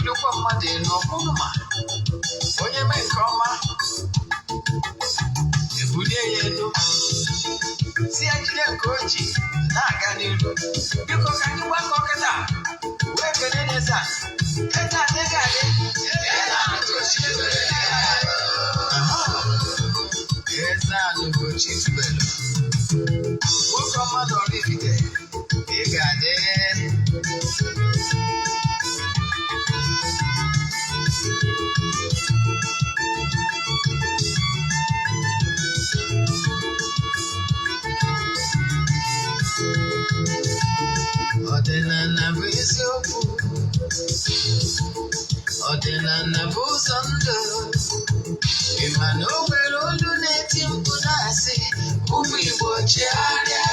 Ebulukwa mmadụ elu, ọ bụghị ma onye mee nke ọma, ebulie ya elu, si ya jide nke o ji na-aga n'iru. Biko, ka anyị gbakọ kịta wee kelee n'eze a. Eze adịghị adị. Eze Ugochi tubelu, nwoke ọma na Oraifite, ị ga-adị. Ọdịnala bụ eziokwu, ọdịnala bụ ụzọ ndụ. Ị ma na o nwere olu na-eti mkpu na-asị, "Ụmụ Igbo, chigharịa,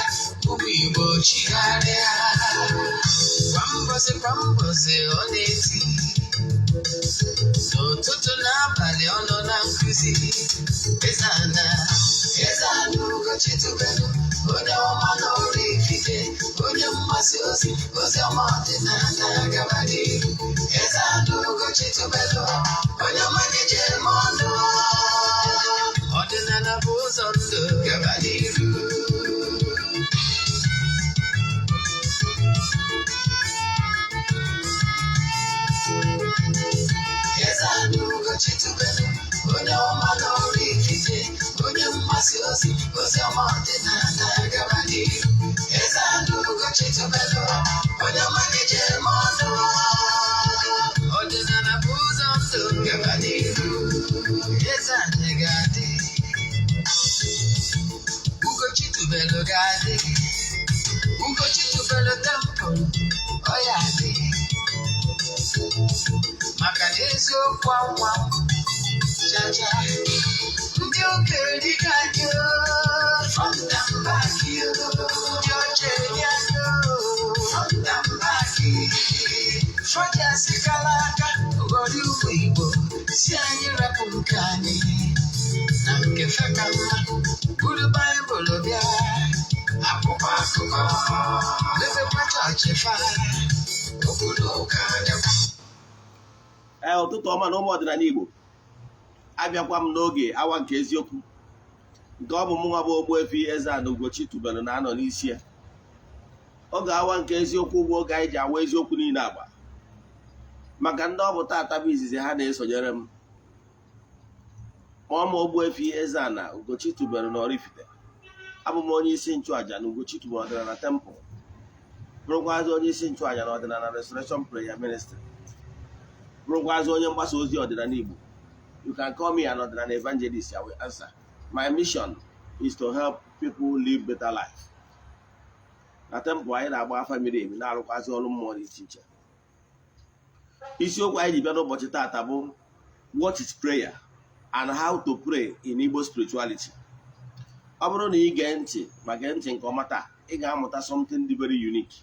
ụmụ Igbo, chigharịa." Kwa mbọsị kwa mbọsị ọ na-eti, n'ụtụtụ n'abalị ọ nọ na nkụzi. Eze ana, Eze Ana Ugochi tubelu, onye ọma na Oraifite, onye mgbasa ozi ozi ọma ọdịnala, gaba n'iru. Eze Ana Ugochi tubelu, onye ọma na-eje eme ọnụ. Ọdịnala bụ ụzọ ndụ, gaba n'iru. Eze Ana Ugochi tubelu, onye ọma na Oraifite, onye mgbasa ozi ozi ọma ọdịnala, gaba n'iru. Eze Ana Ugochi tubelu, onye ọma na-eje eme ọnụ. Ọdịnala bụ ụzọ ndụ, gaba n'iru. Eze Ana ga-adị, Ugochi tubelu ga-adị, Ugochi tubelu temple ọ ya adị, maka na eziokwu anwa chacha. Ndị ụka eriga anyị, front and back. Ndị ọcha eri anyị, front and back. Fọja sikala aka ghọrọ ụmụ Igbo, si anyị rapụ nke anyị na nke feka mma, buru Baịbụl bịa, akwụkwọ akụkọ, mepekwa chọọchị fa, okwu na ụka dịkwa. Ee, ụtụtụ ọma na ụmụ ọdịnala Igbo. Abịakwa m n'oge awa nke eziokwu, nke ọ bụ mụnwa bụ Ogbuefi Eze-Ana Ugochi tubelu na-anọ n'isi ya. Oge awa nke eziokwu bụ oge anyị ji awa eziokwu niile agba. Maka ndị ọ bụ taata bụ izizi ha na-esonyere m, kpọọ m Ogbuefi Eze-Ana Ugochi tubelu na Oraifite. Abụ m onye isi nchụaja na Ugochi tubelu ọdịnala temple, bụrụkwazị onye isi nchụaja na Ọdịnala Restoration Prayer Ministry, bụrụkwazị onye mgbasa ozi ọdịnala Igbo. You can call me an ọdịnala evangelist, I will answer. My mission is to help people live better life. Na temple anyị na-agba afa miri emi, na-arụkwazị ọrụ mmụọ dị iche iche. Isiokwu anyị ji bịa n'ụbọchị taata bụ "What is prayer and how to pray in Igbo spirituality?" Ọ bụrụ na ị gee ntị ma gee ntị nke ọma taa, ị ga-amụta something dị very unique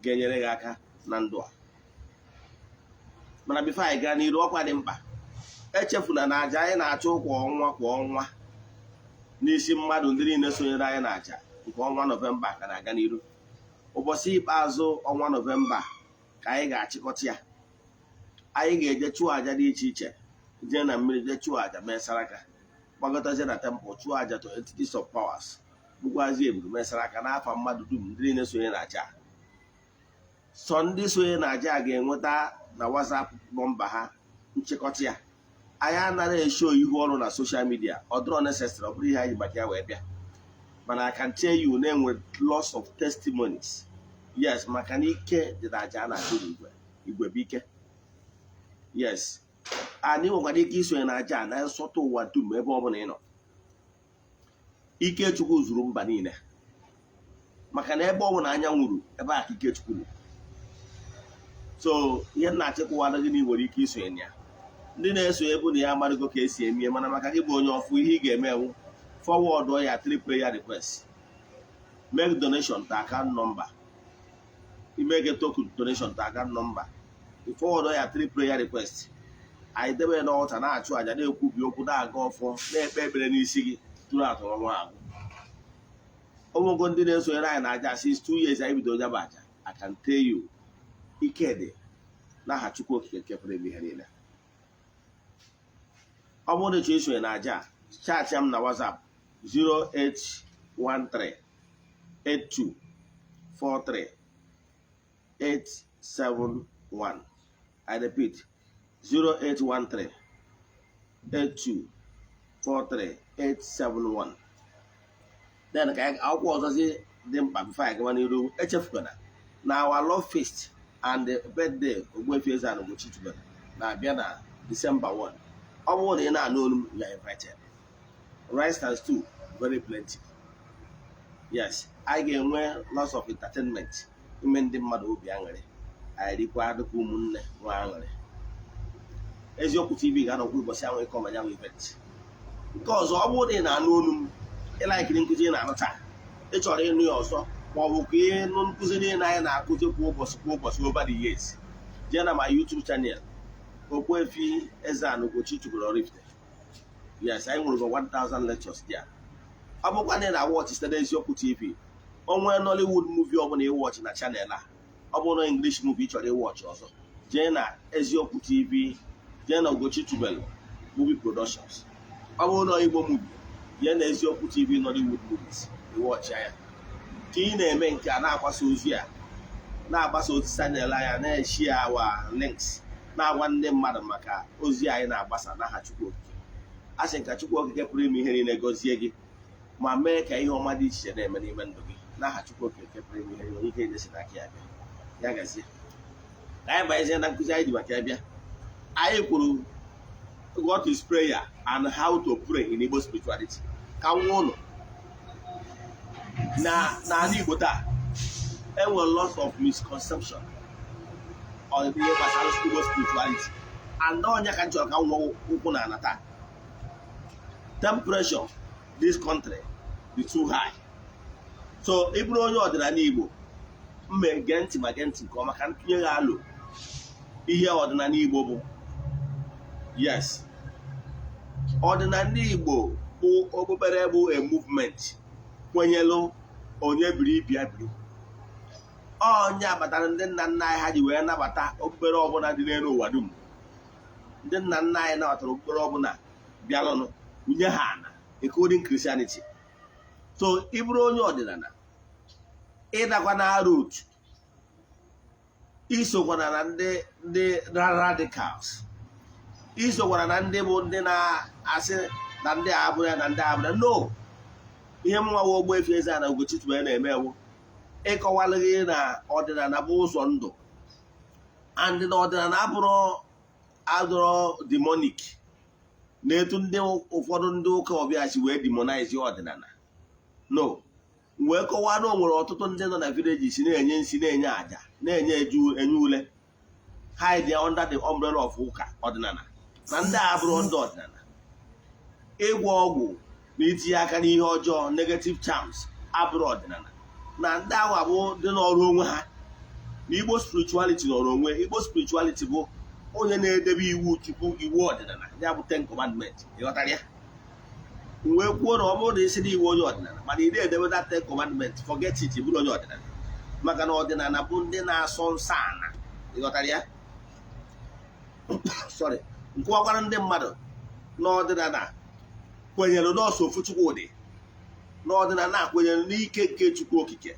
ga-enyere gị aka na ndụ a. Mana before anyị gaa n'iru, ọkwa dị mkpa: echefuna na aja anyị na-achụ kwa ọnwa kwa ọnwa n'isi mmadụ ndị niile sonyere anyị na aja nke ọnwa Nọvemba ka na-aga n'iru. Ụbọchị ikpeazụ ọnwa Nọvemba ka anyị ga-achịkọta ya. Anyị ga-eje chụọ aja dị iche iche, jee na mmiri jee chụọ aja, mee saraka, gbagọtazie na temple, chụọ aja to entities of powers, bụkwazi eburu, mee saraka n'afa mmadụ dum ndị niile sonye na aja. Sọ ndị sonye na aja ga-enweta na WhatsApp nọmba ha nchịkọta ya. Anyị anaghị eshow ihu ọrụ na social media, ọ dịrọ necessary, ọ bụrụ ihe anyị maka ya wee bịa. Mana I can tell you na-enwe lots of testimonies, yes, maka na ike dị na aja a na-achụ n'igwe. Igwe bụ ike, yes. Anyị nwekwara ike isonye na aja na nsọtụ ụwa dum, ebe ọ bụla ị nọ. Ike Chukwu zuru mba niile, maka na ebe ọ bụla anya nwuru, ebe a ka ike Chukwu ruru. So ihe m na-achịkọwara gị na ị nwere ike isonye na ya. Ndị na-esonye bụ na ya amarịgo ka esi eme. Mana maka gị bụ onye ọfụ, ihe ị ga-eme ewu forward ya three prayer requests, make donation to account number, ime token donation to account number, forward ya three prayer requests, anyị debe ya n'ọta, na-achụ àjà, na-ekwubi okwu, na-aga ọfọ, na-ekpe ekpere n'isi gị tụrụ atụ ọnwa agwụ. Ụmụgo ndị na-esonyere anyị na aja since 2 years anyị bidoro ya bụ aja, I can tell you, ike dị. N'aha Chukwu Okike nke pụrụ ime ihe niile. Ọ bụrụ na ịchọrọ isonye na aja a, chat m na WhatsApp 0813 82 43 871. I repeat, 0813 82 43 871. Then ka akwụkwọ ọzọzi dị mkpa before anyị gawa n'iru. Echefukwana na our love feast and the birthday Ogbuefi Eze-Ana Ugochi tubelu na-abịa na December 1. Ọ bụrụ na ị na-anụ olu m, you are invited. Rice and stew very plenty. Yes, anyị ga-enwe lots of entertainment ime ndị mmadụ obi aṅụrị. Anyị rikwa dịka ụmụnne nwe aṅụrị. Eziokwu TV ga-anọkwa ụbọchị ahụ ịkọ ma ya bụ event. Nke ọzọ, ọ bụrụ na ị na-anụ olu m, ị like iri nkụzi ị na-anụ taa, ị chọrọ ịnụ ya ọzọ, ma ọ bụ ka ịnụ nkụzi niile anyị na-akụzi kwa ụbọchị kwa ụbọchị over the years, jee na ma YouTube channel, Ogbuefi Eze-Ana Ugochi tubelu Oraifite. Yes, anyị nwere over 1000 lectures there. Ọ bụkwa na ị na-watch site n'Eziokwu TV, o nwee Nollywood movie ọbụla ị watch na channel a, ọ bụrụ na English movie ị chọrọ ị watch ọzọ, jee na Eziokwu TV, jee na Ugochi tubelu Movie Productions. Ọ bụrụ na Igbo movie, jee na Eziokwu TV Nollywood movies, ị watch ya. Ka ị na-eme nke a, na-agbasa ozi a, na-agbasa ozi channel anya, na-eshi our links, na-agwa ndị mmadụ maka ozi anyị na-agbasa n'aha Chukwu Okike. A sị ka Chukwu Okike pụrụ ime ihe niile gọzie gị ma mee ka ihe ọma dị iche iche na-eme n'ime ndụ gị, n'aha Chukwu Okike pụrụ ime ihe niile, ihe si n'aka ya bịa. Ya gazie. Ka anyị banyezie na nkụzi anyị ji maka ya bịa. Anyị kwuru what is prayer and how to pray in Igbo spirituality. Ka nwa ụlọ na n'ala Igbo taa, enwere lots of misconception on ihe gbasara Igbo spirituality, and ọnya ka m chọrọ ka m nwa ụkwụ na ala taa. Temperature this country dị too high, so ị bụrụ onye ọdịnala Igbo, mme gee ntị ma gee ntị nke ọma ka ntụnye gị alụ ihe ọdịnala Igbo bụ. Yes, ọdịnala Igbo bụ okpukpere, bụ a movement kwenyelụ onye biri ibia biri. Onye abatara ndị nna nna anyị ha ji wee nabata okpukpere ọbụla dị n'elu ụwa dum. Ndị nna nna anyị nabatara okpukpere ọbụla bịalụnụ nye ha ana, including Christianity. So ị bụrụ onye ọdịnala, ịdakwa na root, isokwana na ndị radicals, isokwana na ndị bụ ndị na-asị na ndị a abụrụ ya na ndị abụrụ ya. No, ihe mnwa Ogbuefi Eze-Ana Ugochi tubelu na-eme ewu ịkọwalụ gị na ọdịnala bụ ụzọ ndụ, and na ọdịnala abụrụ adụrọ demonic na etu ndị ụfọdụ ndị ụka ọbịa si wee demonize ọdịnala. No, wee kọwaa na o nwere ọtụtụ ndị nọ na village si na-enye nsi, na-enye àjà, na-enye eju, enye ule, hide under the umbrella of ụka ọdịnala, na ndị a abụrụ ndị ọdịnala. Ịgwọ ọgwụ na itinye aka n'ihe ọjọọ, negative charms, abụrụ ọdịnala, na ndị ahụ abụ ndị nọrọ onwe ha. Na Igbo spirituality nọrọ onwe. Igbo spirituality bụ onye na-edebe iwu Chukwu, iwu ọdịnala, ya bụ Ten Commandment. Ịghọtara ya? Wee kwuo na ọ bụrụ na isi na iwu onye ọdịnala mana ị na-edebe that Ten Commandment, forget it, bụrụ onye ọdịnala, maka na ọdịnala bụ ndị na-asọ nsọ ana. Ịghọtara ya? Sorry, nkụwakwara ndị mmadụ n'ọdịnala kwenyere n'ọsọ ofu Chukwu dị, n'ọdịnala kwenyere n'ike nke Chukwu Okike,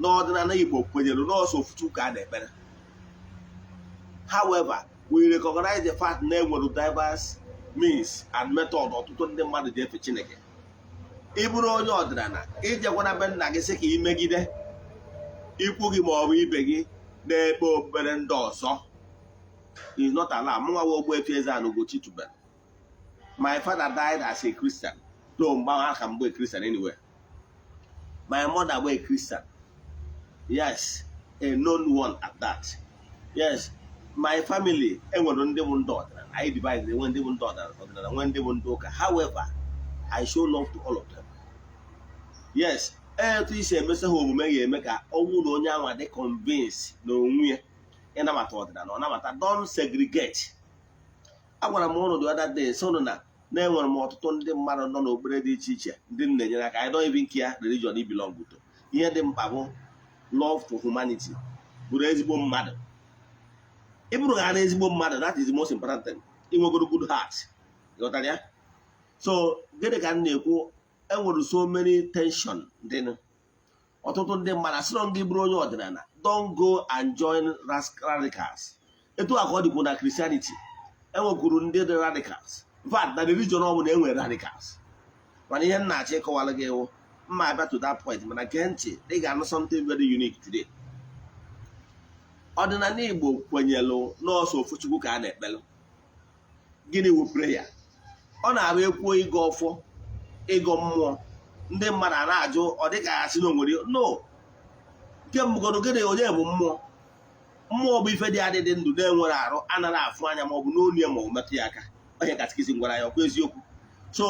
n'ọdịnala Igbo kwenyere n'ọsọ ofu Chukwu ka a na-ekpere. However, we recognize the fact na enwere diverse means and method ọtụtụ ndị mmadụ ji efe Chineke. Ị bụrụ onye ọdịnala, ijekwana be nna gị sị ka ị megide ikwu gị ma ọ bụ ibe gị na-ekpe okpukpere ndị ọzọ is not allowed. Mụnwa wee Ogbuefi Eze-Ana Ugochi tubelu, my father died as a Christian, though mgbe ahụ aka mgbe Christian. Anyway, my mother were a Christian, yes, a known one at that. Yes, my family enwere ndị bụ ndị ọdịnala. Anyị divide, enwe ndị bụ ndị ọdịnala, nwee ndị bụ ndị ụka. However, I show love to all of them. Yes, etu isi emesa ha omume ga-eme ka ọnwụ na onye anwa dị convince na onwe ya ịnabata ọdịnala, ọ nabata. Don't segregate. Agwara m ụnụ the other day sị ụnụ na na-enwere m ọtụtụ ndị mmadụ nọ n'okpukpere dị iche iche ndị m na-enyere aka. I don't even care religion you belong to. Ihe dị mkpa bụ love for humanity, bụrụ ezigbo mmadụ. Ị bụrụ ha na ezigbo mmadụ, that is the most important thing. Inwegoro good heart, ịghọtara ya? So gịnị ka m na-ekwu? Enwere so many tension dịnụ. Ọtụtụ ndị mmadụ asịrọ gị bụrụ onye ọdịnala, don't go and join radicals. Etu a ka ọ dịkwu na Christianity, enwekwuru ndị dị radicals. In fact, na religion ọ bụla enwere radicals. Mana ihe m na-achọ ịkọwara gị ewu mma abịa to that point, mana gee ntị, ị ga-anụ something very unique today. Ọdịnala Igbo kwenyelụ n'ọsọ ofu Chukwu ka a na-ekpelụ. Gịnị wụ prayer? Ọ na-abụ ekwuo ịgọ ọfọ, ịgọ mmụọ, ndị mmadụ a na-ajụ, ọ dịka asị na onwere no. Nke mbụgodo, gịnị, onye bụ mmụọ? Mmụọ bụ ife dị adịdị ndụ na-enwere arụ, anaghị afụ anya ma ọ bụ n'onu ya ma ọ bụ metụ ya aka. Onye catechism gwara ya ọkwa eziokwu. So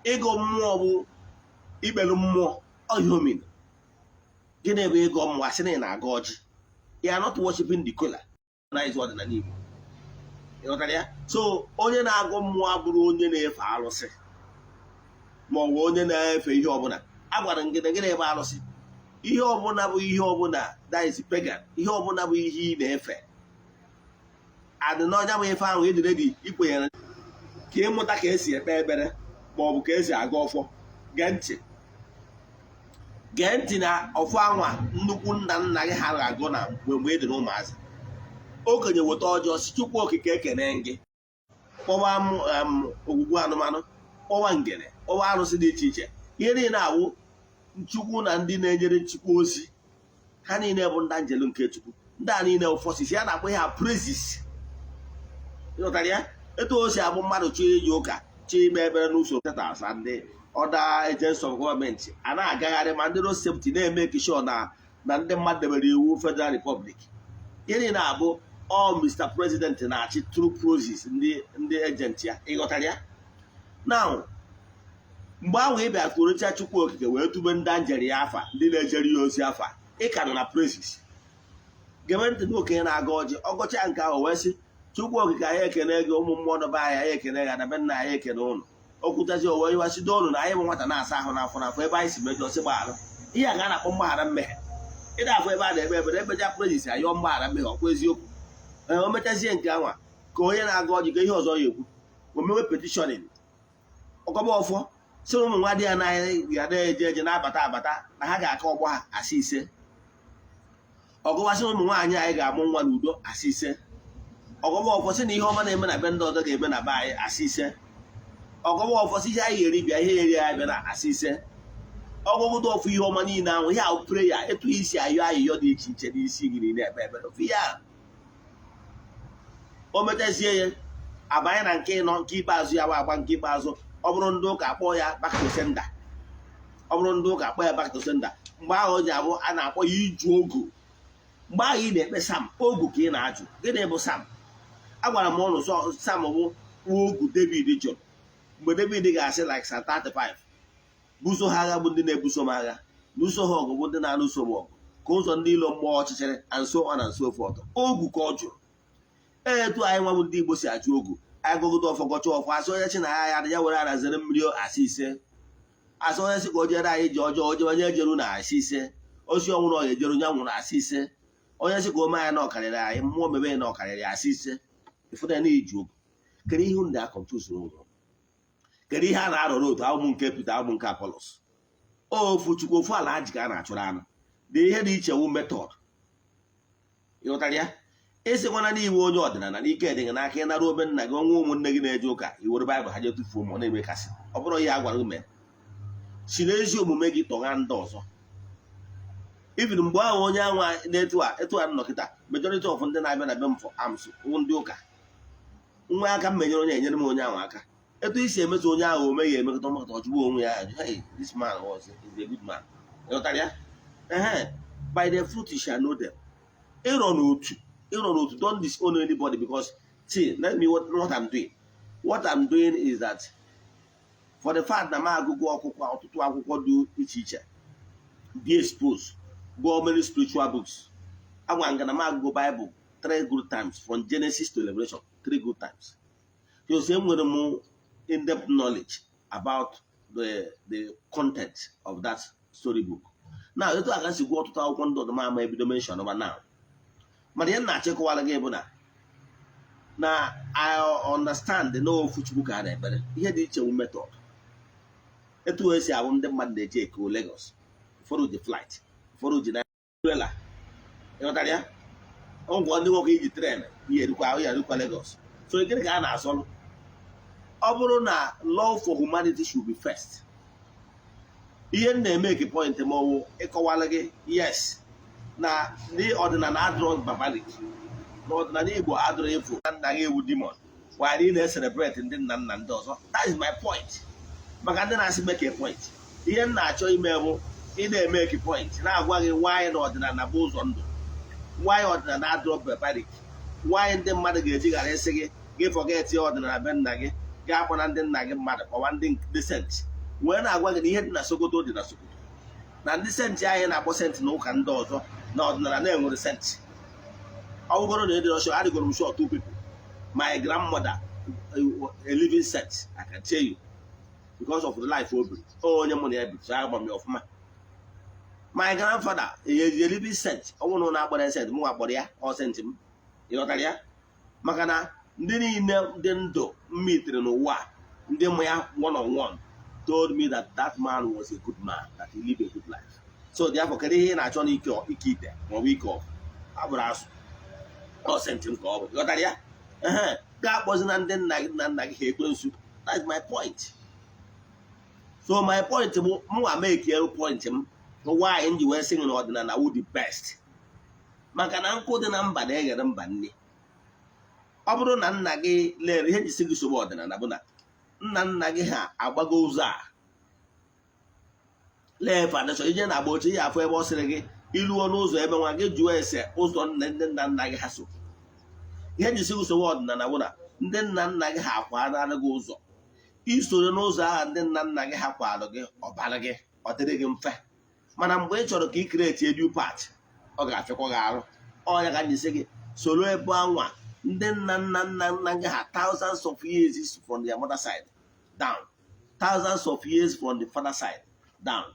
ịgọ mmụọ bụ ikpelu mmụọ ọhịa. Gịnị bụ ịgọ mmụọ? Asị na ị na-agọ ọjị, you are not worshiping the kola na izu ọdịnala Igbo, ịghọtara ya? So onye na-agọ mmụọ abụrụ onye na-efe arụsị ma ọ bụ onye na-efe ihe ọbụla. A gwara m gị na gịnị ebe arụsị, ihe ọbụla bụ ihe ọbụla, that is pagan. Ihe ọbụla bụ ihe ị na-efe adị n'ọnya bụ ife ahụ ịdị ready ikwenyere ka ịmụta ka esi ekpe ekpere ma ọ bụ ka esi aga ọfọ. Gee ntị, gee ntị na ọfọ anwa nnukwu nna nna gị ha ga-agụ na mgbe mgbe ị dị n'ụmụazị. Okenye weta ọjọọ si, "Chukwu Okike, ekene gị," kpọwa ogwugwu anụmanụ, kpọwa ngene, kpọwa arụsị dị iche iche. Ihe niile awụ Chukwu na ndị na-enyere Chukwu ozi. Ha niile bụ ndị njelu nke Chukwu. Ndị a niile bụ forces ya na-akpọ ihe a praises, ịghọtara ya? Etu o si abụ mmadụ chọọ iji ụka, chọọ ime ekpere n'usoro setas and the other agents of government a na-agagharị, ma ndị road safety na-eme sure na ndị mmadụ debere iwu Federal Republic. Ihe niile abụ all Mr. President na-achị through process ndị agent ya, ịghọtara ya? Now, mgbe ahụ ị bịa tụrụcha Chukwu Okike wee tube ndị anjeri ya afa, ndị na-ejere ya ozi afa, ị ka nọ na praises. Gebe ntị na okenye na-aga ọjị, ọgọcha nke ahụ wee sị, "Chukwu Okike, anyị ekene gị. Ụmụ mmụọ nọbe anyị, anyị ekene gị. Adabe nna anyị, ekene ụnụ." Okwutazi owe iwasido ụnụ na anyị bụ nwata na-asa ahụ n'afọ n'afọ, ebe anyị si mejọ sị gbaghara. Ihe a ga na-akpọ mgbaghara mmehie. Ịda afọ ebe a na-ekpe ekpere, ekpecha praises, ayọ mgbaghara mmehie, ọkwa eziokwu? Ee, o mechazie nke anwa, ka onye na-aga ọjị, ka ihe ọzọ ya ekwu, omewe petitioning, ọkọba ọfọ, sị ụmụ nwa dị ya n'anya ga na-eje eje, na-abata abata, na ha ga-aka ọgbọ ha, asị ise. Ọgụwasị ụmụ nwaanyị anyị ga-amụ nwa n'udo, asị ise. Ọgọba ọfọ sị na ihe ọma na-eme na be ndị ọzọ ga-eme na be anyị, asị ise. Ọgọba ọfọ sị ihe anyị ga-eri bịa, ihe eri anyị bịa na, asị ise. Ọgụgụdụ ọfụ, ihe ọma niile ahụ, ihe ahụ prayer. Etu isi ayọ ayịyọ dị iche iche n'isi gị niile ekpe ekpere ofu ihe ahụ, o mechazie ya, abanye na nke ịnọ, nke ikpeazụ ya bụ agba nke ikpeazụ. Ọ bụrụ ndị ụka, akpọ ya back to sender. Ọ bụrụ ndị ụka, akpọ ya back to sender. Mgbe ahụ o ji abụ a na-akpọ ya iju ogu. Mgbe ahụ ị na-ekpe psalm, ogu ka ị na-ajụ. Gịnị bụ psalm? Agwara m ụnụ, sọ psalm bụ ogu David jụrụ mgbe David ga-asị, like Psalm 35, "Buso ha agha bụ ndị na-ebuso m agha, lụso ha ọgụ bụ ndị na-alụso m ọgụ, ka ụzọ ndị ilo mmụọ ọchịchịrị," and so on and so forth. Ogu ka ọ jụrụ. Etu anyị nwa bụ ndị Igbo si ajụ ogu, anyị gụgụdo ọfọ, gọcha ọfọ, asị onye chi na ya ya ya were ara zere mmiri, asị ise. Asị onye sị ka o jere anyị ji ọjọọ, o jebe onye ejeru na, asị ise. Osi ọnwụrụ ọ ga-ejeru ya nwụrụ, asị ise. Onye sị ka o mee anyị na ọkarịrị anyị, mmụọ mebe ya na ọkarịrị, asị ise. Ịfụna na iji ogu. Kedu ihe unu na-aconfuse ụmụ? Kedu ihe a na-arọrọ otu ụmụ nke Pita, ụmụ nke Apolos? Ofu Chukwu, ofu ala ji ka a na-achụrụ anụ dị. Ihe dị iche wu method, ịghọtara ya? Ịsịkwana n'iwe onye ọdịnala n'ike dị gị n'aka ịnara obe nna gị ọnwa, ụmụnne gị na-eje ụka, iwere Baịbụl ha jee tụfuo ma ọ na-emekasị. Ọ bụrụ ihe a gwara gị mee, si n'ezi omume gị tọgha ndị ọzọ. Even mgbe ahụ onye anwa na-etu a, etu a nnọkịta, majority of ndị na-abịa na be m for alms wụ ndị ụka. Nwa aka m menyere onye, enyere m onye ahụ aka. Etu isi emetụ onye ahụ, o meghị emekọta ọmakọta, ọjụgbu onwe ya ajụ, "Hey, this man was is a good man." Ịghọtara ya? Ehe, by the fruit you shall know them. Ịrọ n'otu, ịrọ n'otu, don't disown anybody, because see, let me what I'm doing is that for the fact na m agụgụ ọkụkọ ọtụtụ akwụkwọ dị iche iche, dị expose, gụọ many spiritual books. Agwa nga na m agụgụ Bible three good times, from Genesis to Revelation, three good times. So enwere m in-depth knowledge about the content of that storybook. Now, etu a ka si gụọ ọtụtụ akwụkwọ ndị ọdụm ama ebido mention ọba now, mana ihe m na-achịkọwara gị bụ na Na I understand na ofu Chukwu ka a na-ekpere. Ihe dị iche wu method etu o si abụ. Ndị mmadụ na-eji Eko Lagos, ụfọdụ ji flight, ụfọdụ ji trailer. Ịghọtara ya? Ọgwụ ndị nwoke iji train ihe erukwa ya, erukwa Lagos. So gịnị ka a na-asọlụ? Ọ bụrụ na love for humanity should be first, ihe m na-eme point ma ọwụ ịkọwala gị, yes, na ndị ọdịnala adịrọ barbaric, na ọdịnala Igbo adịrọ efu na nna gị ewu demon while ị na-celebrate ndị nna nna ndị ọzọ. That is my point. Maka ndị na-asị make a point, ihe m na-achọ ime bụ ị na-emeke point na-agwa gị nwaanyị na ọdịnala bụ ụzọ ndụ, nwaanyị ọdịnala adịrọ barbaric, nwaanyị ndị mmadụ ga-eji ghara ịsị gị gị forget ya ọdịnala be nna gị, gaa kpọna ndị nna gị mmadụ, kpọwa ndị ndị saint. Wee na-agwa gị na ihe dị na Sokoto dị na Sokoto, na ndị saint anyị na-akpọ saint na ụka ndị ọzọ na ọdịnala na-enwere saint. Ọ bụgoro na ịdịrọ sure, adịgoro m sure two people. My grandmother, a living saint, I can tell you, because of the life o biri, onye mụ na ya bi, so agba m ya ọfụma. My grandfather, a living saint. Ọ bụrụ na akpọrọ saint, mụ akpọrọ ya ọ saint m. Ịghọtara ya? Maka na ndị niile dị ndụ m meetere n'ụwa a, ndị mụ ya one on one told me that that man was a good man, that he lived a good life. So therefore, kedu ihe ị na-achọ n'ike ike ite maọbụ ike ọfụ abụrụ asụ? Ọ saint m ka ọ bụ. Ịghọtara ya? Ehe, gaa kpọzi na ndị nna gị na nna gị ha ekwensu. That's my point. So my point bụ mụnwa make point m nwaanyị m ji wee sị gị na ọdịnala wụ the best, maka na nkụ dị na mba na-eghere mba nne. Ọ bụrụ na nna gị lere ihe njisi gị sobe ọdịnala bụ na nna nna gị ha agbago ụzọ a, lee foundation ije na-agba oche ihe afọ ebe ọ sịrị gị iluo n'ụzọ ebe nwa gị jụọ ese ụzọ nne ndị nna nna gị ha so. Ihe njisi gị sobe ọdịnala bụ na ndị nna nna gị ha akwadara gị ụzọ, isoro n'ụzọ ahụ ndị nna nna gị ha kwalụ gị, ọbara gị ọ dịrị gị mfe. Mana mgbe ị chọrọ ka ị create a new path, ọ ga-afịakwa gị arụ. Ọnya ka njisi gị soro ebe anwa ndị nna nna nna nna gị ha, thousands of years from their mother side down, thousands of years from the father side down,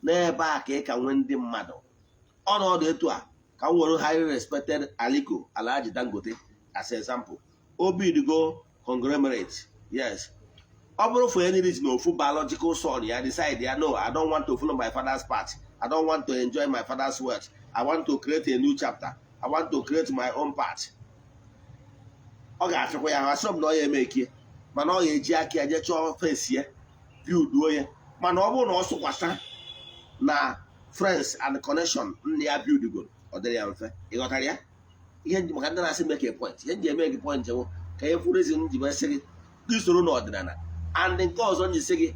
n'ebe a ka ị ka nwee ndị mmadụ. Ọnọdụ etu a ka m were highly respected Aliko Alhaji Dangote as example. Obidigo conglomerate, yes. Ọ bụrụ for any reason ofu biological son ya decide ya, "No, I don't want to follow my father's path. I don't want to enjoy my father's wealth. I want to create a new chapter. I want to create my own path," ọ ga-achịkwa ya. Asọ m na ọ ya eme ekie, mana ọ ga-eji aka ya jee chọọ fesi ya, builduo ya. Mana ọ bụrụ na ọ sụkwasa na friends and connection nna ya buildgoro, ọ dịrị ya mfe. Ịghọtara ya? Ihe maka ndị na-asị make a point, ihe nji eme gị point bụ ka ihe furu ezi m ji wee sị gị gị soro n'ọdịnala. And nke ọzọ m ji sị gị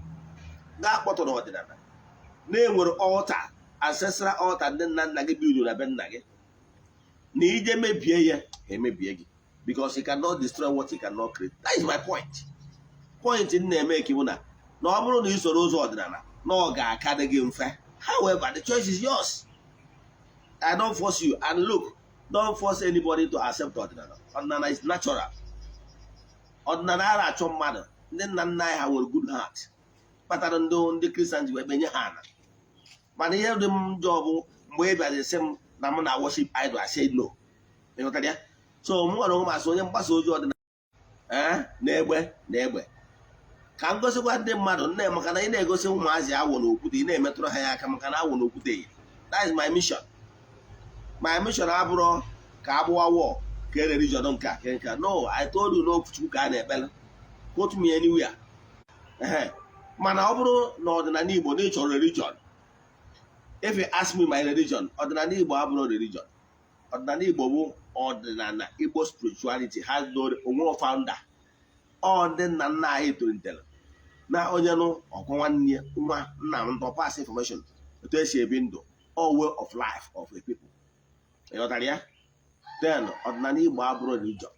gaa kpọtọ n'ọdịnala, na-enwere altar, ancestral altar ndị nna nna gị build na be nna gị, na ije mebie ya, ha emebie gị, because you cannot destroy what you cannot create. That is my point. Point m na-eme ka bụ na ọ bụrụ na ị soro ụzọ ọdịnala, na ọ ga-aka dị gị mfe. However, the choice is yours. I don't force you. And look, don't force anybody to accept ọdịnala. Ọdịnala is natural. Ọdịnala ara achọ mmadụ. Ndị nna nna anyị ha nwere good heart kpatara ndị Kristian ji wee benye ha ana. Mana ihe dị m njọ bụ mgbe ị bịara sị m na m na worship idol. I say no. Ịghọtara ya? So m nwere onwe m asị onye mgbasa ozi ọdịnala, ee, na-egbe na egbe ka m gosikwa ndị mmadụ nne, maka na ị na-egosi ụmụazị awọ na okwute, ị na-emetụrụ ha ya aka, maka na awọ na okwute yiri. That is my mission. My mission abụrụ ka agbụwa wọ ka e religion nke a nke a. No, I told you n'okwu Chukwu ka a na-ekpere. Quote me anywhere. Ehe, mana ọ bụrụ na ọdịnala Igbo na ị chọrọ religion, if you ask me my religion, ọdịnala Igbo abụrụ religion. Ọdịnala Igbo bụ ọdịnala Igbo spirituality, has no onwe founder. Ọ ndị nna nna anyị tolitere na onye nụ ọgwa nwanne ya nwa nna m ndọ pass information etu esi ebi ndụ, all way of life of a people. Ịghọtara ya? Then ọdịnala Igbo abụrụ religion,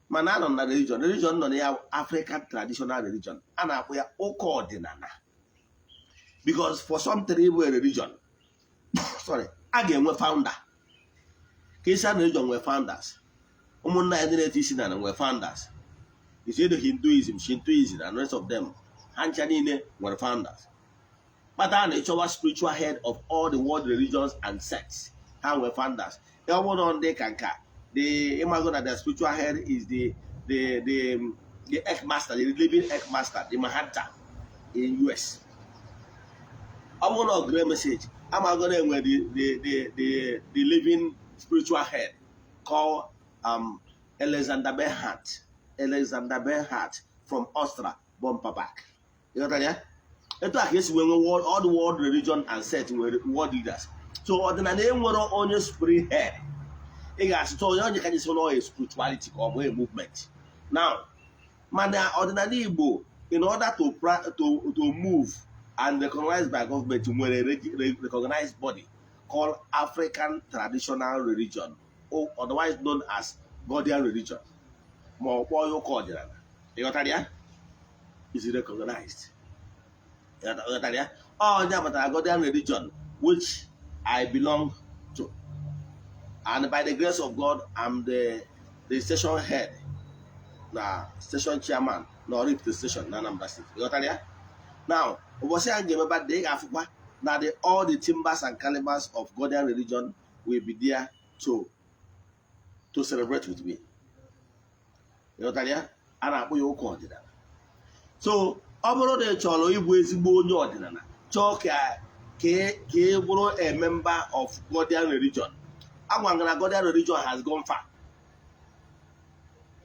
mana anọ na religion. Religion nọ na ya, African traditional religion, a na-akpọ ya ụka ọdịnala, because for something ịbụ a religion, sorry, a ga-enwe founder. Christian religion nwere founders. Ụmụnna ya ndị na-ete isi n'ala nwere founders. Is either Hinduism, Shintoism and rest of them, ha ncha niile nwere founders. Kpatara na ịchọwa spiritual head of all the world religions and sects, ha nwere founders. Ọ bụrụ na ndị ka nka The imago na their spiritual head is the Headmaster, the living Headmaster, the Mahanta in US. Ọ bụrụ na ọ Grail Message, amago na enwe the living spiritual head called Alexander Bernhardt, Alexander Bernhardt from Austria, Bomperbach. Ịghọtara ya? Etu a ka esi wee nwee world, all the world religion and sect nwere world leaders. So ọdịnala enwere onye spirit head. Ị ga-asịta onye ka jisi na spirituality ka ọ bụ a movement now. Mana ọdịnala Igbo, in order to move and recognized by government, nwere recognized body called African Traditional Religion, or otherwise known as Godian religion, ma ọ kpọọ ya ụka ọdịnala. Ịghọtara ya? Is recognized. Ịghọtara ya? Onye batara Godian religion, which I belong to, and by the grace of God, I'm the station head na station chairman na Oraifite station na Anambra State. Ịghọtara ya? Now, ụbọchị a ga-eme birthday, ị ga-afụkwa na all the timbers and calibers of Godian religion will be there to celebrate with me. Ịghọtara ya? A na-akpọ ya ụka ọdịnala. So ọ bụrụ na ị chọrọ ịbụ ezigbo onye ọdịnala, chọọ ka ị bụrụ a member of Godian religion, agwa na Godian religion has gone far.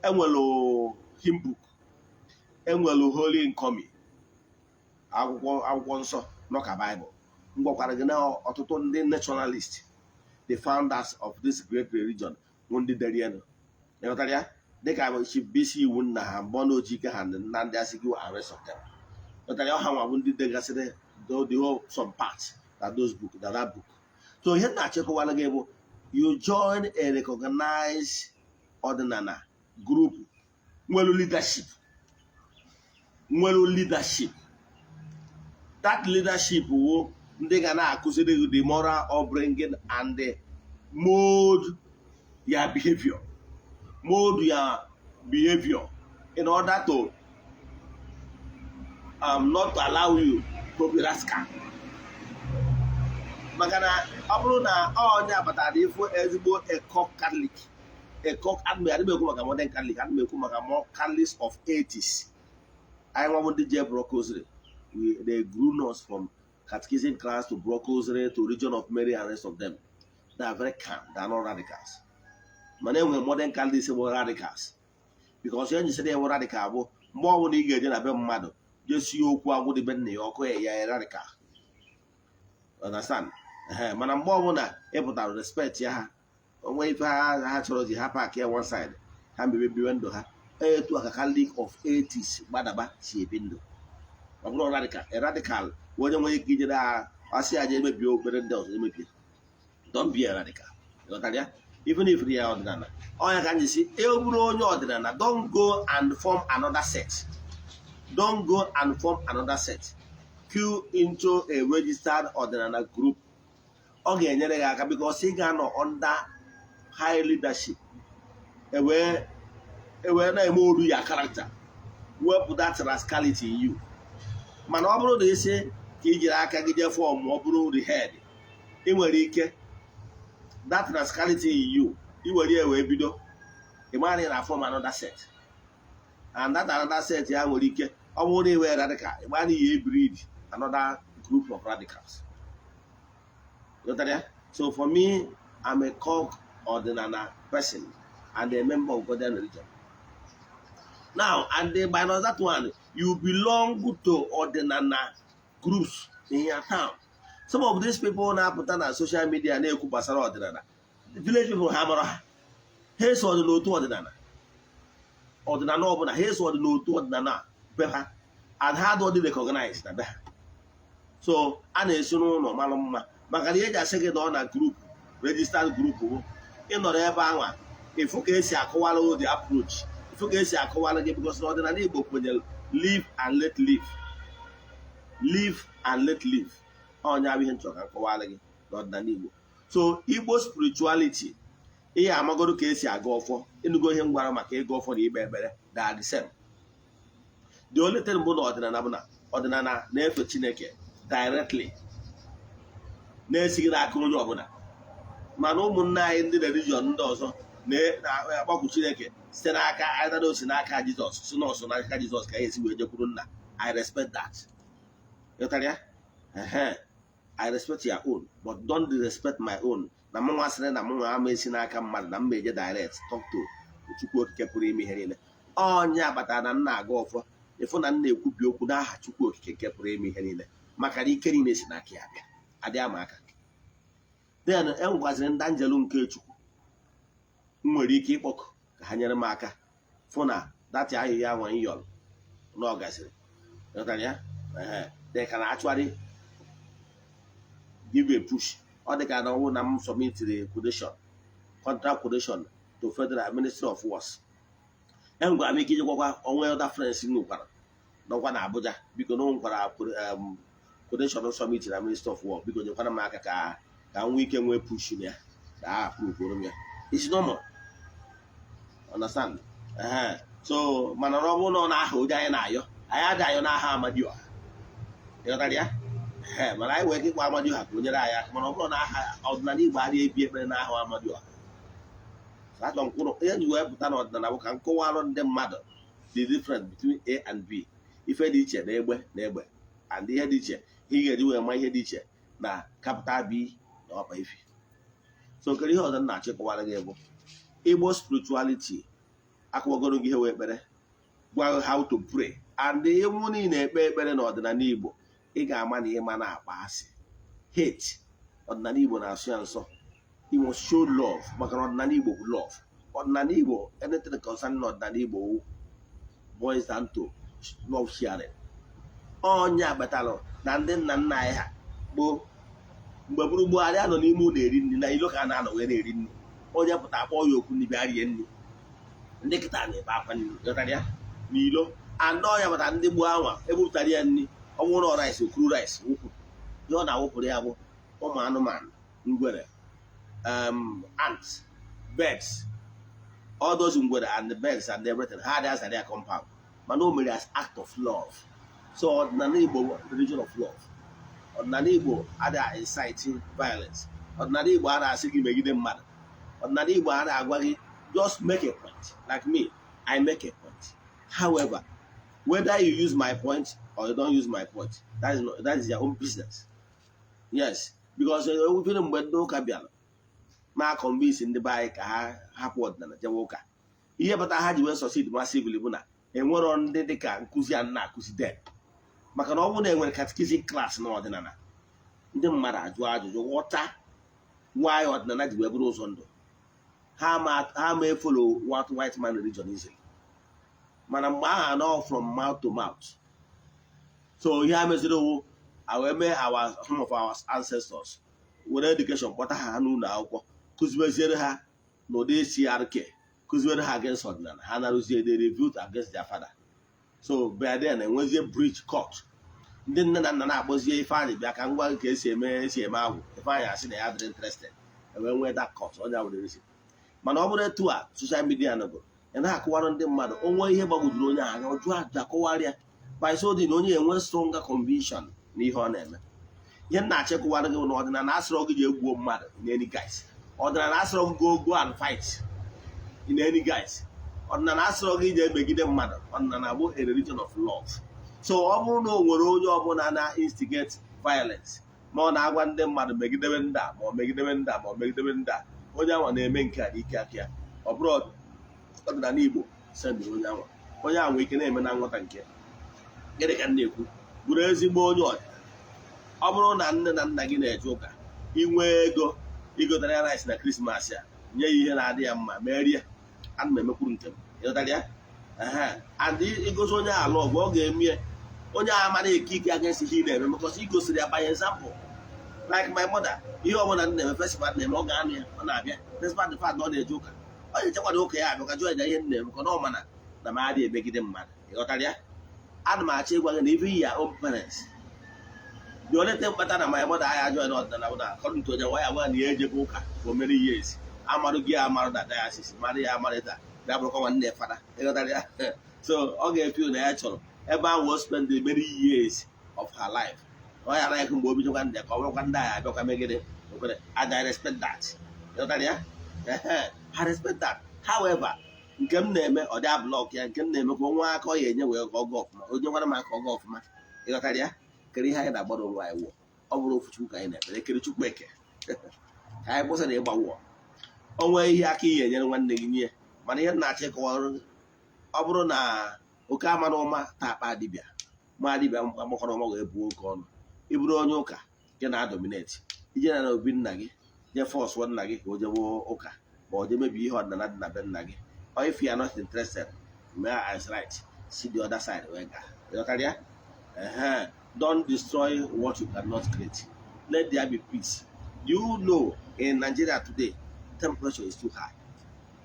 Enwelu hymn book, enwelu holy nkomi, akwụkwọ nsọ nọ ka Baịbụl. M gwakwara gị na ọtụtụ ndị nationalist, the founders of this great religion, bụ ndị dere elu. Ịghọtara ya? Dịka Chief BC Iwu nna ha, Mbọ na Ojike ha, Nnamdi Azikiwe and rest of them. Ịghọtara ya? Ọha nwa bụ ndị degasịrị the whole some parts na those book, na that book. So ihe m na-achịkọwara gị bụ, you join a recognized ọdịnala group nwere leadership, nwere leadership. That leadership wo ndị ga na-akụziri gị the moral upbringing and the mold your behavior, mold your behavior in order to not to allow you to be rascal. Maka na ọ bụrụ na onye abatara ịfụ ezigbo eko Catholic, eko, adị m ekwu maka modern Catholic, adị m ekwu maka more Catholics of 80s. Anyị nwa bụ ndị je Block Rosary, they grew us from catechism class to Block Rosary to Legion of Mary and rest of them. They are very calm, they are not radicals. Mana enwere modern Catholics bụ radicals, because onye njisere ya bụ radical bụ mgbe ọbụla ị ga-eje na be mmadụ jee sie okwu agwụ dị be nna ya ọkụ ya, ya radical. Understand? Ehe, mana mgbe ọbụla ị pụtara respect ya, ha onwe ife ha chọrọ ji ha park ya one side, ha mebe biwe ndụ ha. Etu a ka Catholic of 80s gbadaba si ebi ndụ. Ọ bụrụ radical, a radical bụ onye nwere ike ijere ha asị ya je emebie okpere ndị ọzọ emebie. Don't be a radical. Ịghọtara ya? Even if ya ọdịnala ọnya ka anyị si e bụrụ onye ọdịnala, don't go and form another set, don't go and form another set. Queue into a registered ọdịnala group. Ọ ga-enyere gị aka because ị ga-anọ under high leadership, ewee na-eme oru ya character, wepụ that rascality in you. Mana ọ bụrụ na isi ka ị jiri aka gị jee form, ọ bụrụ the head, ị nwere ike that rascality in you, ị were ya wee bido. Ị mara na ị na-form another set, and that another set ya nwere ike, ọ bụrụ na ị wee radical, ị mara na ihe breed another group of radicals. Ghọtara ya? So for me, I'm a cult ọdịnala person and a member of Godian religion now. And then by that one, you belong to ọdịnala groups in your town. Some of these people na-apụta na social media na-ekwu gbasara ọdịnala, village people ha mara ha, ha eso ọdị n'otu ọdịnala, ọdịnala ọbụla ha eso ọdị n'otu ọdịnala be ha, and ha dị recognize na be ha. So a na-esi n'ụlọ mara mma, maka na ihe eji asị gị na ọ na group, registered group, bụ ịnọrọ ebe anwa, ịfụ ka esi akọwara the approach, ịfụ ka esi akọwara gị, because na ọdịnala Igbo kwenyere live and let live, live and let live. Ọnya bụ ihe nchọ ka nkọwara gị n'ọdịnala Igbo. So Igbo spirituality, ihe amagoro ka esi aga ọfọ. Ịnụgo ihe m gwara maka ịga ọfọ na ikpe ekpere? They are the same. The only thing bụ na ọdịnala bụ na ọdịnala na-efe Chineke directly, na-esighị n'aka onye ọbụla. Mana ụmụnne anyị ndị religion ndị ọzọ Na-akpọku Chineke site n'aka either na o si n'aka Jizọs, si na ọsọ n'aka Jizọs ka anyị esi wee jekwuru nna. I respect that. Ịghọtara ya? Ehe. I respect your own, but don't disrespect my own. Na mụ nwa sịrị na mụ nwa ama esi n'aka mmadụ, na mma eje direct talk to Chukwu Okike pụrụ ime ihe niile. Ọnya kpatara na nna aga ọfọ ịfụ na nna ekwubi okwu n'aha Chukwu Okike nke pụrụ ime ihe niile, maka na ike niile si n'aka ya bịa, adị ama aka. Then e nwekwazịrị ndị anjelu nke Chukwu m nwere ike ịkpọkụ ka ha nyere m aka fụ na dati ahịhịa ahụ anyị yọrọ na ọ gaziri. Ghọtara ya? Ehe. They can actually give a push. Ọ dị ka na ọnwụ na m submitiri quotation, contract quotation to Federal Ministry of Works, enwekwara m ike ijekwakwa onwe other friends m nwekwara nọkwa na Abuja, biko na o nwekwara quotation submit na Ministry of Works, biko nyekwara m aka ka m nwee ike nwee push na ya, ka a approve m ya. It's normal, understand? Ehe. So mana ọ bụrụ na ọ na-aha onye anyị na-ayọ, anyị adịghị ayọ n'aha Amadioha. Ịghọtara ya? Ee, mana anyị nwere ike ịkpọ Amadioha ka o nyere anyị aka, mana ọ bụrụ na aha ọdịnala Igbo adịghị ebi ekpere n'aha Amadioha. So achọrọ m kwụrụ ihe ji wee pụta n'ọdịnala bụ ka m kọwalụ ndị mmadụ the difference between A and B, ife dị iche na egbe na egbe, and ihe dị iche ihe ị ga-eji wee ma ihe dị iche na capital B na ọkpa ifi. So kedu ihe ọzọ m na-achọ ịkọwara gị bụ Igbo spirituality. Akọwagoro gị ihe wee ekpere, gwa gị how to pray, and ịnwụ niile ekpe ekpere n'ọdịnala Igbo, ị ga-ama na ịma na-akpa asị, hate, ọdịnala Igbo na-asụ ya nsọ. You must show love, maka na ọdịnala Igbo bụ love. Ọdịnala Igbo, anything concerning ọdịnala Igbo boils down to love sharing. Onye kpatalụ na ndị nna nna anyị ha gboo, mgbe gburugburu anọ n'ime ụlọ eri nri, na ilo ka a na-anọ wee na-eri nri. Onye pụta akpọ ya okwu nri, bịa rie nri. Ndị kịta na-ebe akwa nri, ghọtara ya, n'ilo andọ ya bata. Ndị gboo anwa ebupụtara ya nri, ọ bụrụ na rice, okuru rice wụpụ. Ihe ọ na-awụpụrụ ya bụ ụmụ anụmanụ, ngwere, ants, birds, all those ngwere and the birds and everything. Ha adịghị azara ya compound, mana o mere as act of love. So ọdịnala Igbo, religion of love. Ọdịnala Igbo adịghị incite violence. Ọdịnala Igbo a na-asị gị megide mmadụ. Ọdịnala Igbo a na-agwa gị just make a point. Like me, I make a point. However, whether you use my point or you don't use my point, that is not, that is your own business. Yes, because even mgbe ndị ụka bịara na-aconvince ndị be anyị ka ha hapụ ọdịnala jewe ụka, ihe kpatara ha ji wee succeed massively bụ na enwero ndị dịka nkụzi a na-akụzi then, maka na ọ bụrụ na enwere catechism class na ọdịnala, ndị mmadụ ajụ ajụjụ, ghọta why ọdịnala ji wee bụrụ ụzọ ndụ ha, ma follow what white man religion easily. Mana mgbe ahụ anọ from mouth to mouth. So ihe a meziri owu a wee mee our some of our ancestors were education kpọta ha n'ụlọ akwụkwọ, kụzibeziere ha n'ụdị CRK, kụziere ha against ọdịnala. Ha narụzie, they revolt against their father. So by then enwezie bridge court. Ndị nne na nna na-akpọzie Ifeanyị, bịa ka ngwa gị ka esi eme agwụ. Ifeanyị asị na ya dịrị interested, ewee nwee that court. Onye were isi. Mana ọ bụrụ etu a social media nọgoro, ị na-akụwara ndị mmadụ onwe ihe gbagwojuru onye ahụ anya, ọ jụọ ajụjụ, akọwarịa. By so doing, onye enwe stronger conviction n'ihe ọ na-eme. Ihe m na-achịkọwara gị bụ na ọdịnala asịrọ gị ji egbuo mmadụ in any guise. Ọdịnala asịrọ gị go and fight in any guise. Ọdịnala asịrọ gị ji emegide mmadụ. Ọdịnala bụ a religion of love. So ọ bụrụ na o nwere onye ọbụla na instigate violence, ma ọ na-agwa ndị mmadụ megidebe ndị a, ma ọ megidebe ndị a, ma ọ megidebe ndị a, onye anwa na-eme nke a n'ike aka ya. Ọ bụrụ ọdịnala Igbo sendịrị onye anwa, onye anwa ike na-eme na nghọta nke ya. Gịnị ka m na-ekwu? Bụrụ ezigbo onye ọdịnala. Ọ bụrụ na nne na nna gị na-eje ụka, inwe ego igotere ya rice na Christmas, a nye ya ihe na-adị ya mma, merie. Ana m emekwuru nke m. Ịghọtara ya? Ehe. And igosi onye ala ọgụ, ọ ga-eme ya. Onye ahụ amara eke ike against ihe ị na-eme, because i gosiri ya by example. Like my mother, ihe ọbụla m na-eme, festival na-eme, ọ ga-anụ ya, ọ na-abịa, despite the fact na ọ na-eje ụka. Ọ na-echekwado ụka ya abịa ka jụọ ya ihe m na-eme, ka ọ mana na m adịghị emegide mmadụ. Ịghọtara ya? Ana m achọ ịgwa gị na even your own parents, the only thing kpata na my mother agha join ọdịnala bụ na according to onye nwa ya nwa na ya ejebe ụka for many years, amarụ gị amarụ na diocese, mara ya amarụ taa, bịa bụrụkwa nwanne fada. Ịghọtara ya? So ọ ga-efeel na ya chọrọ ebe ahụ o spend the many years of her life. Ọ ya anaghị mgbe o bidokwa ndị ka ọ bụrụkwa ndị agha abịakwa megide okwere. And I respect that. Ịghọtara ya? I respect that. However, nke m na-eme, ọ dị block ya. Nke m na-eme ka nwa aka ọ ya enye wee ka ọ gaa ọfụma, onye gwara m aka ọ gaa ọfụma. Ịghọtara ya? Kere ihe anyị na-agbara onwe anyị wụọ. Ọ bụrụ ofu Chukwu ka anyị na-ekpere, ekere Chukwu eke ka anyị kwụsị na ịgba wụọ. O nwee ihe aka ihe enyere nwanne gị, nye. Mana ihe m na-achọ ịkọwara, ọ bụrụ na oke ama na ụma taa akpa dibịa, ma dibịa agbakọrọ ọma wee buo oke ọnụ. Ị bụrụ onye ụka, gị na-adominate ije na obi nna gị, jee force nna gị ka o jewe ụka, ma ọ jee mebie ihe ọdịnala dị na be nna gị, or if you are not interested, may as right see the other side wee gaa. Ịghọtara ya? Ehe. Don't destroy what you cannot create. Let there be peace. You know, in Nigeria today, temperature is too high.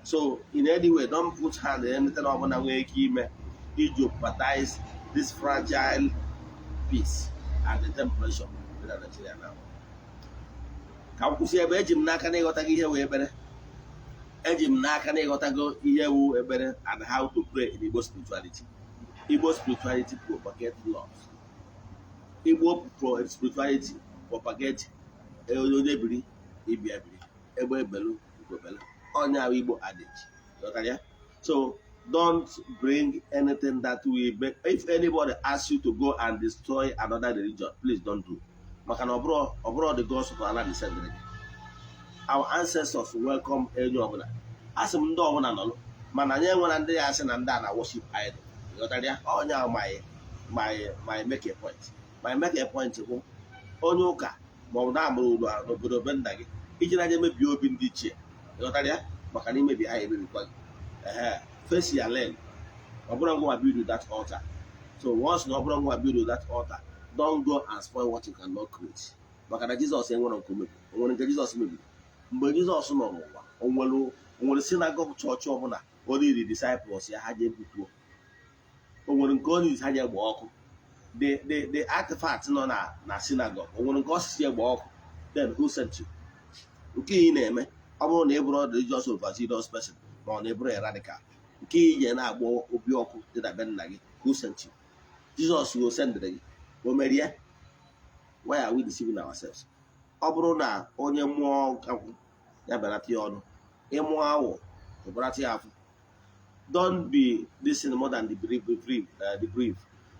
So in any way, don't put hand in anything ọbụla nwere ike ime iji jeopardize this fragile peace and the temperature in Nigeria now. Ka m kwụsị ebe. Eji m n'aka na ịghọtago ihe wee ekpere. Eji m n'aka na ịghọtago ihe wu ekpere and how to pray in Igbo spirituality. Igbo spirituality propagate love. Igbo spirituality propagate onye biri ibia biri, egbe ebelu, ugobelu. Onye ahụ Igbo adage. Ghọtara ya? So don't bring anything that will make, if anybody asks you to go and destroy another religion, please don't do, maka na ọ bụrụ the gods of Allah descended gị. Our ancestors welcome enyi ọbụla. Asị m ndị ọbụla nọlụ, mana anyị enwere ndị ya asị na ndị a na worship idol. Ghọtara ya? Onye ahụ my make a point, my make a point bụ onye ụka ma ọ bụ na-amụrụ uru n'obodo be nna gị iji na-anya mebie obi ndị ichie. Ghọtara ya? Maka na imebi ha, emebikwa gị. Ehe, face your lane. Ọ bụrụ ngwa build that altar. So once na ọ bụrụ ngwa build that altar, don't go and spoil what you cannot create, maka na Jizọs enwere nke o mebiri. O nwere nke Jizọs mebiri mgbe Jizọs nọ n'ụwa? O nwere synagogue, chọọchị ọbụla o riri disciples ya ha jee butuo? O nwere nke o riri ha jee gbaa ọkụ? The artifact nọ na synagogue, o nwere nke osisi gba ọkụ? Then who sent you? Nke ị na-eme, ọ bụrụ na ị bụrụ religious overzealous person, ma ọ na ị bụrụ a radical, nke ị ji na-agba obi ọkụ dị na be nna gị, who sent you? Jizọs o sendịrị gị o merie? Why are we deceiving ourselves? Ọ bụrụ na onye mmụọ nkakwụ ya benata ya ọnụ, ịmụọ awọ ịbarata ya afọ. Don't be listening more than the brief, brief, the brief.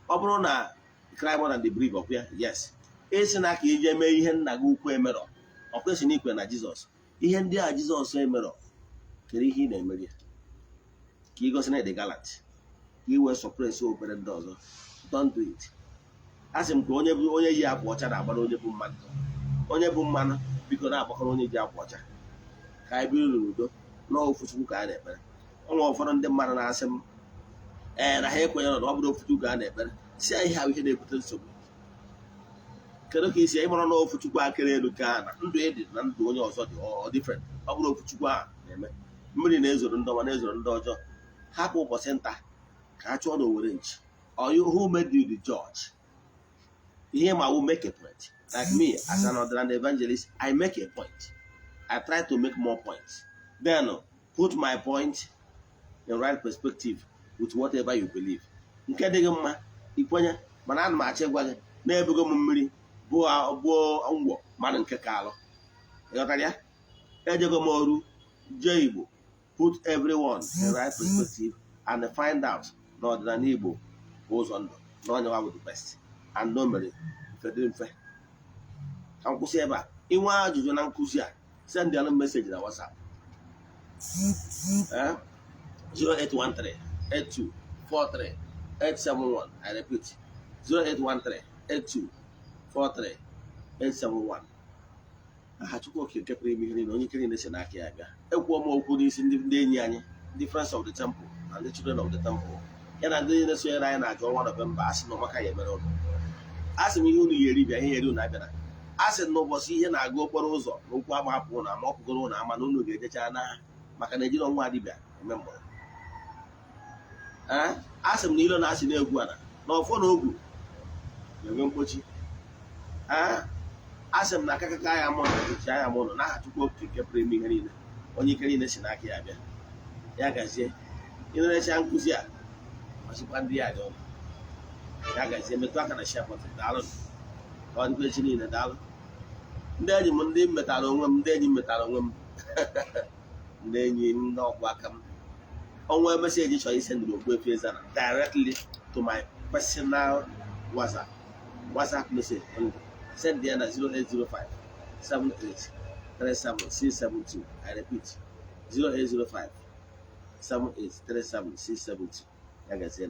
Ọ bụrụ na cry more than the brief, ọkwa ya? Yes. Esi na ka ije mee ihe nna gị ukwu emerọ, ọ kwesịrị na ikwe na Jizọs, ihe ndị a Jizọs emerọ, kedu ihe ị na-emeri ya? Ka ị gosi na ịdị gallant, ka ị wee suppress okpere ndị ọzọ? Don't do it. A sị m ka onye bụ onye yi akwa ọcha na-agbara onye bụ mmadụ, onye bụ mmanụ, biko na-agbakọrọ onye ji akwa ọcha, ka anyị biri n'udo n'ofu Chukwu ka a na-ekpere. Ọnwa ụfọdụ ndị mmadụ na-asị m ee, na ha ekwenyere na ọ bụrụ ofu Chukwu ka a na-ekpere. Si anyị ha ihe na-ebute nsogbu, kedu ka isi ịmara na ofu Chukwu akịrị elu ka na ndụ ịdị na ndụ onye ọzọ dị ọ different? Ọ bụrụ ofu Chukwu ahụ na-eme mmiri na-ezoro ndị ọma, na-ezoro ndị ọjọọ, hapụ ụbọchị nta ka a chụọ na owere nchi. Or you, who made you the judge? Ihe ma will make a point. Like me, as an ordinary evangelist, I make a point. I try to make more points, then put my point in right perspective with whatever you believe. Nke dị gị mma, ikwenye. Mana ana m achọ ịgwa gị na-ebugo m mmiri buo ngwọ mmadụ nke ka alụ. Ịghọtara ya? Ejego m ọrụ jee Igbo, put everyone in right perspective and find out na ọdịnala Igbo bụ ụzọ ndụ, na onye nwa bụ the best, and no mere mfe dị mfe. Ka m kwụsị ebe a. Inwe ajụjụ na nkụzi a, send alụ message na WhatsApp, 0813 82 43 871. I repeat, 0813 82 43 871. Aha Chukwu Okike nke pụrụ ime ihe niile, onye ike niile si n'aka ya bịa. Ekwuo m okwu n'isi ndị enyi anyị, ndị Friends of the Temple na ndị Children of the Temple, ya na ndị niile sonyere anyị na-aja ọnwa Nọvemba. A sị na ọmaka ya emere ụlọ. A sị m ihe unu ya eri bịa, ihe eri unu abịara. A sị na ụbọchị ihe na-aga okporo ụzọ na okwu agba hapụ ụnụ ama, ọpụgoro ụnụ ama na unu ga-ejecha na, maka na ejiri ọnwa dibịa eme mgbọrọ. Ee, a sị m na ilo na-asị na-egwu ala na ọfọ na ogwu ga-enwe mkpochi. Ee, a sị m na akakaka ya mụ na echi anya m ụnụ n'aha Chukwu Okike nke pụrụ ime ihe niile, onye ike niile si n'aka ya bịa. Ya gazie. Ịnerecha nkụzi a, ọchịkwa ndị ya dị ụlọ. Ya gazie. Metụ aka na share button. Daalụ, ka ọ dịkwa echi niile. Daalụ, ndị enyi m, ndị m metara onwe m, ndị enyi m metara onwe m. Ndị enyi m, ndị ọkwụ aka m, ọnwa message chọrọ isendịrị Ogbuefi Eze-Ana directly to my personal WhatsApp message only, send ya na 0805 78 37 672. I repeat, 0805 78 37 672. Ya gazie.